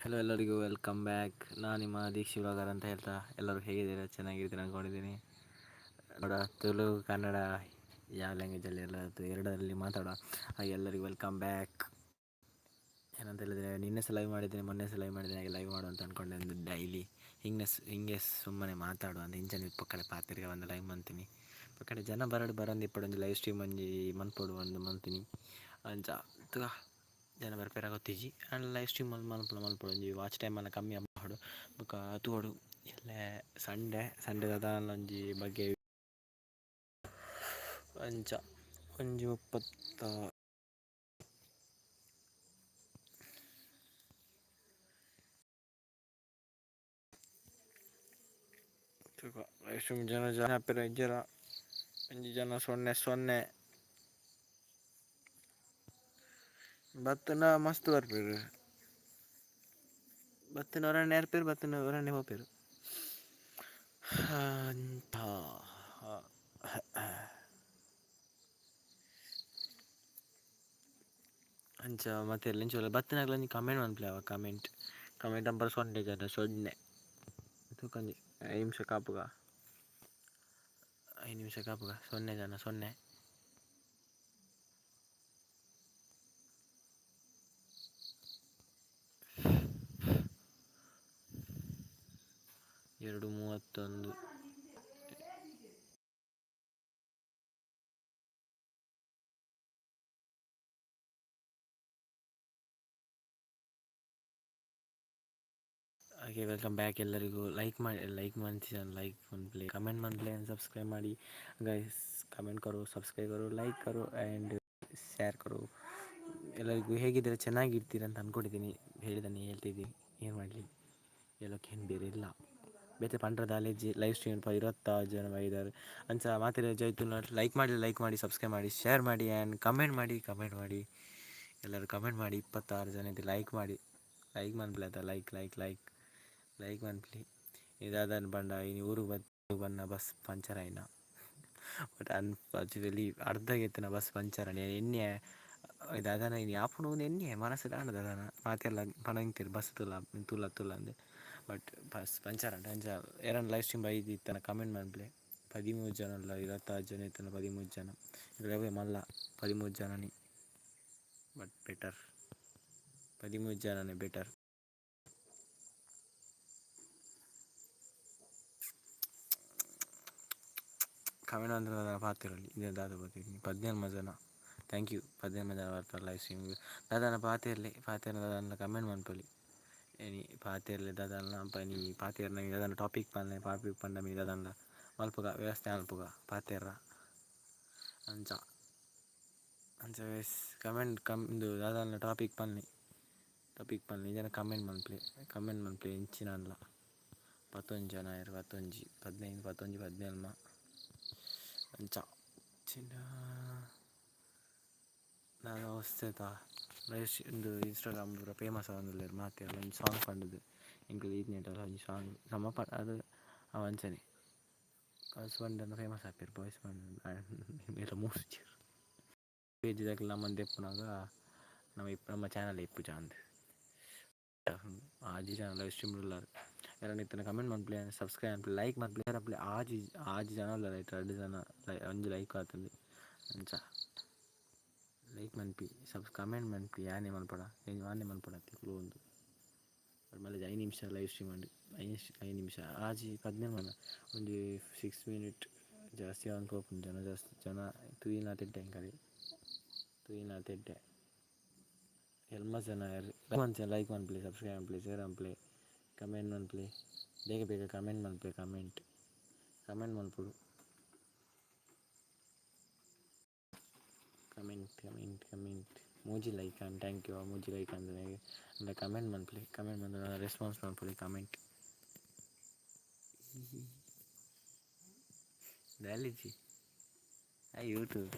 Hello ಎಲ್ಲರಿಗೂ welcome back. ನಾನು ನಿಮ್ಮ ದೀಕ್ಷಿ ವ್ಲಾಗರ್ ಅಂತ ಹೇಳ್ತಾ, ಎಲ್ಲರೂ ಹೇಗಿದ್ದೀರಾ? ಚೆನ್ನಾಗಿರ್ತೀರ ಅಂದ್ಕೊಂಡಿದ್ದೀನಿ. ನೋಡ, ತುಳು ಕನ್ನಡ ಯಾವ ಲ್ಯಾಂಗ್ವೇಜಲ್ಲಿ ಎಲ್ಲ ಎರಡರಲ್ಲಿ ಮಾತಾಡುವ. ಹಾಗೆ ಎಲ್ಲರಿಗೂ welcome back. ಏನಂತ ಹೇಳಿದರೆ, ನಿನ್ನೆ ಸಹ ಲೈವ್ ಮಾಡಿದ್ದೀನಿ, ಮೊನ್ನೆ ಸಹ ಲೈವ್ ಮಾಡಿದ್ದೀನಿ. ಹಾಗೆ ಲೈವ್ ಮಾಡುವ ಅಂತ ಅಂದ್ಕೊಂಡೆ. ಒಂದು ಡೈಲಿ ಹಿಂಗೆ ಹಿಂಗೆ ಸುಮ್ಮನೆ ಮಾತಾಡುವ ಅಂತ ಇಂಚನೆ ಪಕ್ಕಡೆ ಪಾತ್ರಿಗೆ ಒಂದು ಲೈವ್ ಮಂತೀನಿ. ಪಕ್ಕಡೆ ಜನ ಬರಡು ಬರಂದು ಇಪ್ಪಡು ಒಂಜಿ ಲೈವ್ ಸ್ಟ್ರೀಮ್ ಒಂಜಿ ಮನ್ಪೊಡು ಒಂದು ಮಂತೀನಿ. ಅಂಚ ತೂಕ ಜನ ಬರ್ಪೆರ ಗೊತ್ತಿಜ್ಜಿ. ಆಂಡ ಲೈವ್ ಸ್ಟ್ರೀಮ್ ಮನ್ಪುನ ಮನ್ಪೊಡು ಒಂಜಿ ವಾಚ್ ಟೈಮ್ ಎಲ್ಲ ಕಮ್ಮಿ ಆಪುಂಡು. ಬೊಕ ತೂವೊಡು. ಎಲ್ಲೆ ಸಂಡೆ ಸಂಡೆ ದಾದಾಂಡಲ ಒಂಜಿ ಬಗ್ಗೆ ಅಂಚ ಒಂಜಿ ಮುಪ್ಪತ್ತ ತೂಕ ಲೈವ್ ಸ್ಟ್ರೀಮ್ ಜನ ಜಾಯಿನ್ ಆಪೆರ ಇಜ್ಜೆರ. ಒಂಜಿ ಜನ ಸೊನ್ನೆ ಸೊನ್ನೆ ಬತ್ತುಂಡ ಮಸ್ತ್ ಬರ್ಪೆರ್. ಬತ್ತಿನ ಒರನೆ ಏರ್ಪೆರ್, ಬತ್ತಿನ ಒರನೆ ಪೋಪೆರ್. ಅಂಚ ಅಂಚ ಮತ್ತೆ ಎಂಚ ಬತ್ತಿನಕ್ಲ್ ಒಂಜಿ ಕಮೆಂಟ್ ಮನ್ಪುಲೆ ಅವ ಕಮೆಂಟ್ ಕಮೆಂಟ್ ಅಂಪರ ಸೊನ್ನೆ ಜನ ಸೊನ್ನೆ ತೂಕ ಒಂಜಿ 5 ನಿಮಿಷ ಕಾಪುಗ, 5 ನಿಮಿಷ ಕಾಪುಗ. ಸೊನ್ನೆ ಜನ ಸೊನ್ನೆ. 2:31. ಹಾಗೆ welcome back ಎಲ್ಲರಿಗೂ. ಲೈಕ್ ಮಾಡಿ, ಲೈಕ್ ಮಾಡ್ತಿ, ಲೈಕ್ ಮನ್ಪುಲೆ, ಕಮೆಂಟ್ ಮನ್ಪುಲೆ, ಸಬ್ಸ್ಕ್ರೈಬ್ ಮಾಡಿ ಗೈಸ್. ಕಮೆಂಟ್ करो, ಸಬ್ಸ್ಕ್ರೈಬ್ करो, ಲೈಕ್ करो ಆ್ಯಂಡ್ ಶೇರ್ करो. ಎಲ್ಲರಿಗೂ ಹೇಗಿದ್ದೀರ? ಚೆನ್ನಾಗಿರ್ತೀರ ಅಂತ ಅಂದ್ಕೊಂಡಿದ್ದೀನಿ. ಹೇಳಿದ್ದಾನೆ ಹೇಳ್ತಿದ್ದೀನಿ, ಏನು ಮಾಡಲಿ, ಹೇಳೋಕ್ಕೇನು ಬೇರೆ ಇಲ್ಲ. ಬೇತೆ ಪಂಡ್ರೆ ದಾಲೇಜಿ ಲೈವ್ ಸ್ಟ್ರೀಮ್ 26 ಜನ ಬೈದಾರೆ. ಅಂಚ ಮಾತೆರ್ಲ ಜೈ ತುಳುನಾಡ್. ಲೈಕ್ ಮಾಡಿ, ಲೈಕ್ ಮಾಡಿ, ಸಬ್ಸ್ಕ್ರೈಬ್ ಮಾಡಿ, ಶೇರ್ ಮಾಡಿ ಆ್ಯಂಡ್ ಕಮೆಂಟ್ ಮಾಡಿ. ಕಮೆಂಟ್ ಮಾಡಿ, ಎಲ್ಲರೂ ಕಮೆಂಟ್ ಮಾಡಿ. 26 ಜನ ಇದ್ದು ಲೈಕ್ ಮಾಡಿ, ಲೈಕ್ ಮನ್ಪುಲೆ ಆಯ್ತಾ? ಲೈಕ್ ಲೈಕ್ ಲೈಕ್ ಲೈಕ್ ಮನ್ಪುಲೆ. ದಾದನ ಪಂಡ ಇನಿ ಊರುಗ್ ಬನ್ನ ಬಸ್ ಪಂಚರ್ ಆಯಿನ. ಬಟ್ ಅನ್ಫಾರ್ಚುನೇಟ್ಲಿ ಅರ್ಧಗ್ ಎತ್ತಿನ ಬಸ್ ಪಂಚರ್ ಆಂಡ್. ಎನ್ನಿಯೆ ದಾದನ ಇನಿ ಆಪುಂಡು ಇಂದ್ ಎನ್ನಿಯೆ ಮನಸ್ಡ್ ಆಂಡ್. ದಾದನ ಮಾತೆರ್ಲ ಪನೊಂದಿತ್ತೆರ್ ಬಸ್ ತೂಲ ತೂಲ ತೂಲ ಅಂದ್. ಬಟ್ ಬಸ್ ಪಂಚರ್ ಆಂಡ್. ಅಂಚ ಏರಾಂಡ ಲೈವ್ ಸ್ಟ್ರೀಮ್ ಬೈದಿತ್ತಂಡ ಕಮೆಂಟ್ ಮನ್ಪುಲೆ. 13 ಜನ ಉಲ್ಲ, 26 ಜನ ಇತ್ತ್ಂಡ 13 ಜನ ಇಲ್ಲವೇ ಮಲ್ಲ 13 ಜನನಿ. ಬಟ್ ಬೆಟರ್ 13 ಜನನೇ ಬೆಟರ್. ಕಮೆಂಟ್ ಮಂತ್ಂಡ ಪಾತೆರೊಲಿ. ಇಂದೆನ್ ದಾದ ಪೋತಿನಿ 17 ಜನ. Thank you. 17 ಜನ ಬರ್ಪೆರ್ ಲೈವ್ ಸ್ಟ್ರೀಮ್ ಗ್. ದಾದಾನ ಪಾತೆರ್ಲೆ, ಪಾತೆರ್ಂಡ ದಾದಾಂಡಲ ಕಮೆಂಟ್ ಮನ್ಪೊಲಿ. ಇನಿ ಪಾತೆರ್ಲೆ ದಾದಾಂಡಲ ಪನಿ ಪಾತೆರ್ನ ದಾದಾಂಡ ಟಾಪಿಕ್ ಪನ್ಲೆ. ಟಾಪಿಕ್ ಪಂಡ ಮಿನಿ ದಾದಾಂಡ ಮಲ್ಪುಗ, ವ್ಯವಸ್ಥೆ ಮಲ್ಪುಗ ಪಾತೆರ್ರ. ಅಂಚ ಅಂಚ ಗೈಸ್, ಕಮೆಂಟ್ ಕಮ್ ಇಂದು ದಾದಾಂಡಲ ಟಾಪಿಕ್ ಪನ್ಲೆ, ಟಾಪಿಕ್ ಪನ್ಲೆ. ಇಜ್ಜಾಂಡ ಕಮೆಂಟ್ ಮನ್ಪುಲೆ, ಕಮೆಂಟ್ ಮನ್ಪುಲೆ ಎಂಚಿನಾಂಡಲ. ಪತ್ತೊಂಜಿ ಜನ ಆಯೆರ್. ಪತ್ತೊಂಜಿ, 15, ಪತ್ತೊಂಜಿ, 17. ಅಂಚ ಚಿನ್ನ ದಾದ ವಸ್ತೆತ ಲೈವ್ ಇಂದು ಇನ್ಸ್ಟಾಗ್ರಾಮ್ ಪೂರ ಫೇಮಸ್ ಆವೊಂದುಲ್ಲೆರ್ ಮಾತೆರ್ಲ. ಒಂಜಿ ಸಾಂಗ್ ಪಂಡುದು ಎಂಕುಲು ಈತ್ನೇಟ ಒಂಜಿ ಸಾಂಗ್ ಸಮ ಪ ಅದು ಅವು ಅಂಚನೆ ಗರ್ಲ್ಸ್ ಪಂಡನ ಫೇಮಸ್ ಆಪೆರ್, ಬಾಯ್ಸ್ ಪಂಡ ಮೂಸುಜೆರ್. ಪೇಜ್ ದಕುಲು ನಮನ್ ದೆಪ್ಪುನಗ ನಮ ನಮ್ಮ ಚಾನಲ್ ಇಪ್ಪುಜಾಂದ್. ಆಜಿ ಜನ ಲೈವ್ ಸ್ಟ್ರೀಮ್ ಉಲ್ಲರ್. ಏರಾಂಡ ಇತ್ತ್ಂಡ ಕಮೆಂಟ್ ಮನ್ಪುಲೆ, ಸಬ್ಸ್ಕ್ರೈಬ್ ಮನ್ಪುಲೆ, ಲೈಕ್ ಮನ್ಪುಲೆ. ಅಪ್ಲೆ ಆಜಿ ಆಜಿ ಜನ ಉಲ್ಲೆರ್. ಐಟ್ ರಡ್ಡ್ ಜನ ಒಂಜಿ ಲೈಕ್ ಆತುಂಡು. ಅಂಚ ಲೈಕ್ ಮನ್ಪಿ, ಸಬ್ಸ್ ಕಮೆಂಟ್ ಮನ್ಪಿ. ಯಾನೆ ಮನ್ಪೊಡ, ಯಾನೆ ಮನ್ಪೊಡ ತಿಕ್ಲು ಉಂದು. ಮಲ್ಲ 5 ನಿಮಿಷ ಲೈವ್ ಸ್ಟ್ರೀಮ್ ಆಂಡ್. 5 ನಿಮಿಷ ಆಜಿ 17, ಒಂಜಿ 6 ಮಿನಿಟ್ ಜಾಸ್ತಿ ಆವೊಂದು ಪೋಪುಂಡು. ಜನ ಜಾಸ್ತಿ ಜನ ತೂಯಿನಾತ್ ಎಡ್ಡೆ, ಎಂಕಲೆ ತೂಯಿನಾತ್ ಎಡ್ಡೆ. ಎಲ್ಮ ಜನ ಲೈಕ್ ಮನ್ಪುಲೆ, ಸಬ್ಸ್ಕ್ರೈಬ್ ಮನ್ಪುಲೆ, ಶೇರ್ ಮನ್ಪುಲೆ, ಕಮೆಂಟ್ ಮನ್ಪುಲೆ. ಬೇಗ ಬೇಗ ಕಮೆಂಟ್ ಮನ್ಪುಲೆ. ಕಮೆಂಟ್ ಕಮೆಂಟ್ ಮನ್ಪೊಡು. Comment comment comment. ಮೂಜಿ ಲೈಕ್ ಆಂಡ್, thank you. ಮೂಜಿ ಲೈಕ್ ಆಂಡ್. ಅಂಡ ಕಮೆಂಟ್ ಮನ್ಪುಲೆ. ಕಮೆಂಟ್ ಮಲ್ತ್ ರೆಸ್ಪಾನ್ಸ್ ಮನ್ಪುಲೆ ಕಮೆಂಟ್. ದಾಲಿಜಿ ಆ ಯೂಟ್ಯೂಬ್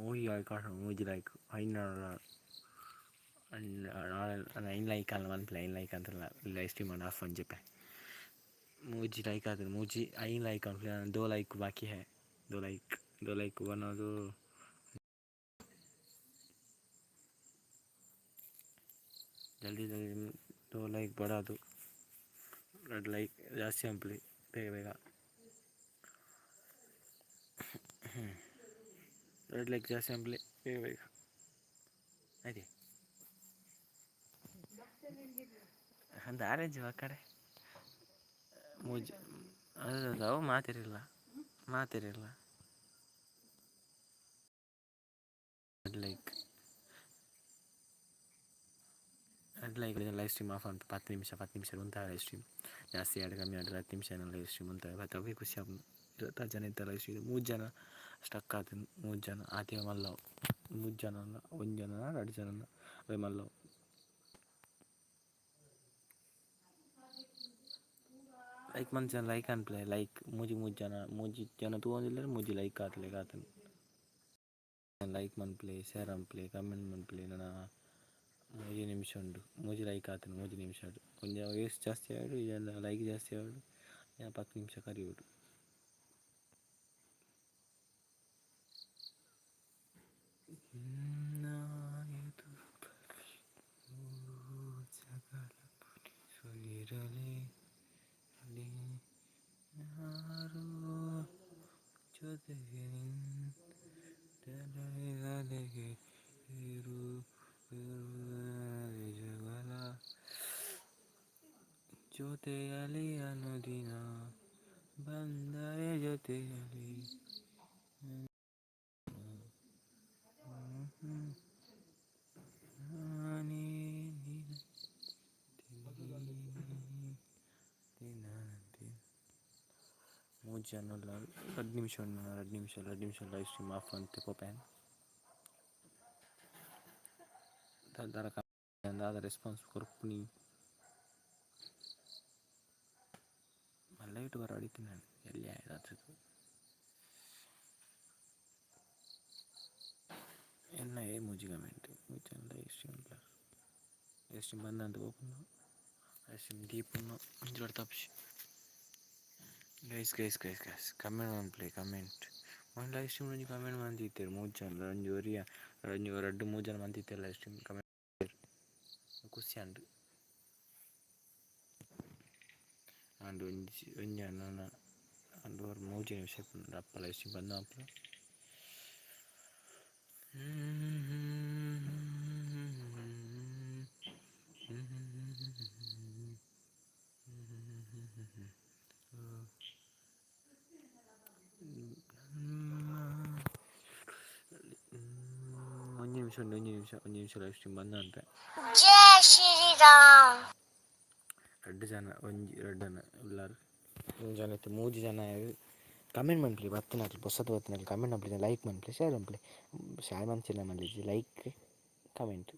ಮೂಜಿ ಲೈಕ್, ಮೂಜಿ ಲೈಕ್. ಐನ್ 9 ಲೈಕ್ ಅಲ್ಲ ಮನ್ಪುಲೆ. 9 ಲೈಕ್ ಅಂತಲ್ಲ. ಲೈವ್ ಸ್ಟ್ರೀಮ್ ಆಂಡ್ ಆಫ್ ಒಂಜೆಪೆ. ಮೂಜಿ ಲೈಕ್ ಆತುಂಡು ಮೂಜಿ ಐನ್ ಲೈಕ್ ಆಂಡ್ ದೋ ಲೈಕ್ ಬಾಕಿ ಹೈ ದೋ ಲೈಕ್ ದೋ ಲೈಕ್ ಬನ್ನದು. ಜಲ್ದಿ ಜಲ್ದಿ ದೋ ಲೈಕ್ ಬಡಾದು ರಡ್ಡ್ ಲೈಕ್ ಜಾಸ್ತಿ ಮನ್ಪುಲೆ ಬೇಗ ಬೇಗ. ರಡ್ಡ್ ಲೈಕ್ ಜಾಸ್ತಿ ಮನ್ಪುಲೆ ಬೇಗ ಬೇಗ. ಐತೆ ಅಂದ್ ಆರೆಂಜ್ ಕಡೆ ಮೂಜಿ ಅದು ಅವು ಮಾತೆರಿಲ್ಲ ಮಾತೆರಿಲ್ಲ. ಲೈಕ್ ರಡ್ಡ್ ಲೈಕ್ ಲೈವ್ ಸ್ಟ್ರೀಮ್ ಆಫ್ ಆಪುಂಡು ಪತ್ತ್ ನಿಮಿಷ ಪತ್ತ್ ನಿಮಿಷ ಉಂತಾವೆ ಲೈವ್ ಸ್ಟ್ರೀಮ್ ಜಾಸ್ತಿ ಆಂಡ ಕಮ್ಮಿ ಆಂಡ ಹತ್ತು ನಿಮಿಷ ಲೈವ್ ಸ್ಟ್ರೀಮ್ ಉಂತಾವೆ. ಬಟ್ ಅವೇ ಖುಷಿ ಆಪುಂಡು. 26 ಜನ ಇತ್ತ ಲೈವ್ ಸ್ಟ್ರೀಮ್ ಮೂಜಿ ಜನ ಸ್ಟಕ್ ಆತುಂಡು ಮೂಜಿ ಜನ ಆತೆ ಮಲ್ಲವು ಮೂಜಿ ಜನ ಒಂಜಿ ಜನ ರಡ್ಡ್ ಜನ ಅವೇ ಮಲ್ಲವು. ಲೈಕ್ ಮಂತ್ ಲೈಕ್ ಅನ್ಪ್ಲೆ ಲೈಕ್ ಮೂಜಿ ಮೂಜಿ ಜನ ಮೂಜಿ ಜನ ತೂವೊಂದುಲ್ಲೆರ್ ಮೂಜಿ ಲೈಕ್ ಆತ್ಲೆಕ ಆತುಂಡು. ಲೈಕ್ ಮನ್ಪುಲೆ ಶೇರ್ ಮನ್ಪುಲೆ ಕಮೆಂಟ್ ಮನ್ಪುಲೆ ನನ ಮೂಜಿ ನಿಮಿಷ ಉಂಡು ಮೂಜಿ ಲೈಕ್ ಆತುಂಡು ಮೂಜಿ ನಿಮಿಷಡ್ ಒಂಜಿ ವ್ಯೂಸ್ ಜಾಸ್ತಿ ಆವಡ್ ಇಜ್ಜಾಂಡ ಲೈಕ್ ಜಾಸ್ತಿ ಆವಡ್ ಪತ್ತ್ ನಿಮಿಷ ಕರಿಯೊಡು. ಜೊತೆಯಲಿ ಅನುದಿನ ಬಂದರೆ ಜೊತೆಯಲಿ ಮೂಜಿ ಜನ ಉಲ್ಲ ರಡ್ಡ್ ನಿಮಿಷ ಉಂಡು ರಡ್ಡ್ ನಿಮಿಷ ರಡ್ಡ್ ನಿಮಿಷ ಲೈವ್ ಸ್ಟ್ರೀಮ್ ಆಫ್ ಮಂತ್ ಪೋಪೆ ದಾದ ದಾದ ರೆಸ್ಪಾನ್ಸ್ ಕೊರ್ಪುನಿ ಮಲ್ಲ ಇಟ್ಟು ಬರ ನಾನು ಎಲ್ಲಿ ಆಯ್ತು ಎನ್ನ ಏ ಮೂಜಿ ಕಮೆಂಟ್ ಮೂಜಿ ಜನ ಲೈವ್ ಸ್ಟ್ರೀಮ್ ಲೈವ್ ಸ್ಟ್ರೀಮ್ ಬಂದಂತ ಪೋಪುನು ಲೈವ್ ಸ್ಟ್ರೀಮ್ ದೀಪುನು ಒಂಜಿ ತಪ್ಪಿಸಿ. Guys guys guys guys comment ಮನ್ಪುಲೆ comment ಮೊನ್ನೆ ಲೈವ್ ಸ್ಟ್ರೀಮ್ ಒಂಜಿ ಕಮೆಂಟ್ ಮಂತಿತ್ತೆರ್ ಮೂಜಿ ಜನ ಒಂಜಿ ಒರಿಯ ಒಂಜಿ ರಡ್ಡ್ ಮೂಜಿ ಜನ ಮಂತಿತ್ತೆರ್ ಲೈವ್ ಸ್ಟ್ರೀಮ್ ಕಮೆಂಟ್ ಖುಷಿ ಆಂಡ್. ಆಂಡ್ ಒಂಜಿ ಒಂಜಿ ನನ ಆಂಡ್ ಒರ ಮೂಜಿ ನಿಮಿಷ ಇಪ್ಪುಂಡು ಅಪ್ಪ ಲೈವ್ ಸ್ಟ್ರೀಮ್ ಬಂದ್ ಮನ್ಪುಲೆ. ಒಂಜಿ ನಿಮಿಷ ಉಂಡು ಒಂಜಿ ನಿಮಿಷ ಒಂಜಿ ನಿಮಿಷ ಲೈವ್ ಸ್ಟ್ರೀಮ್ ಬಂದ್ ಮನ್ಪೆ. ಜೈ ಶ್ರೀರಾಮ್. ರಡ್ಡ್ ಜನ ಒಂಜಿ ರಡ್ಡ್ ಜನ ಉಲ್ಲರ್ ಒಂಜಿ ಜನ ಇತ್ತೆ ಮೂಜಿ ಜನ ಕಮೆಂಟ್ ಮನ್ಪುಲೆ ಬತ್ತಿನಕುಲು ಪೊಸತ್ ಬತ್ತಿನಕುಲು ಕಮೆಂಟ್ ಮನ್ಪುಲೆ ಲೈಕ್ ಮನ್ಪುಲೆ ಶೇರ್ ಮನ್ಪುಲೆ ಶೇರ್ ಮಂತಿನ ಮಲ್ದಿಜ್ಜಿ ಲೈಕ್ ಕಮೆಂಟ್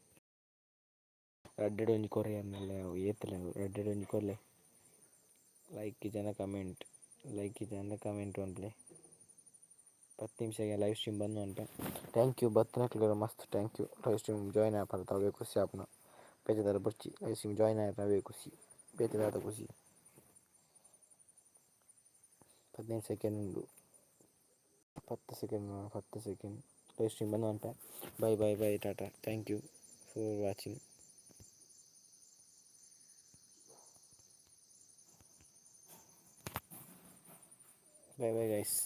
ರಡ್ಡೆಡ್ ಒಂಜಿ ಕೊರ್ರೆ ಯಾನಲ್ಲ ಏತ್ಲ ರಡ್ಡೆಡ್ ಒಂಜಿ ಕೊರ್ಲೆ ಲೈಕ್ ಇಜ್ಜಾಂಡ ಕಮೆಂಟ್ ಲೈಕ್ ಇಜ್ಜಾಂಡ ಕಮೆಂಟ್ ಮನ್ಪುಲೆ ಪತ್ತ್ ನಿಮಿಷ ಲೈವ್ ಸ್ಟ್ರೀಮ್ ಬಂದ್ ಮನ್ಪೆ. Thank you ಬತ್ತಿನಕ್ಲೆಗ್ ಮಸ್ತ್ thank you live stream join ಆಪರ್ ಅವೇ ಖುಷಿ ಆಪುನ ಬೇತೆ ದಾಲ ಬೊರ್ಚಿ ಲೈವ್ ಸ್ಟ್ರೀಮ್ ಜಾಯಿನ್ ಆಯೆರ್ ಅವೇ ಖುಷಿ ಬೇತೆ ದಾದ ಖುಷಿ. 15 ಸೆಕೆಂಡ್ ಉಂಡು 10 ಸೆಕೆಂಡ್ 10 ಸೆಕೆಂಡ್ ಲೈವ್ ಸ್ಟ್ರೀಮ್ ಬಂದ್ ಮನ್ಪೆ. Bye bye bye tata thank you for watching. Bye bye guys.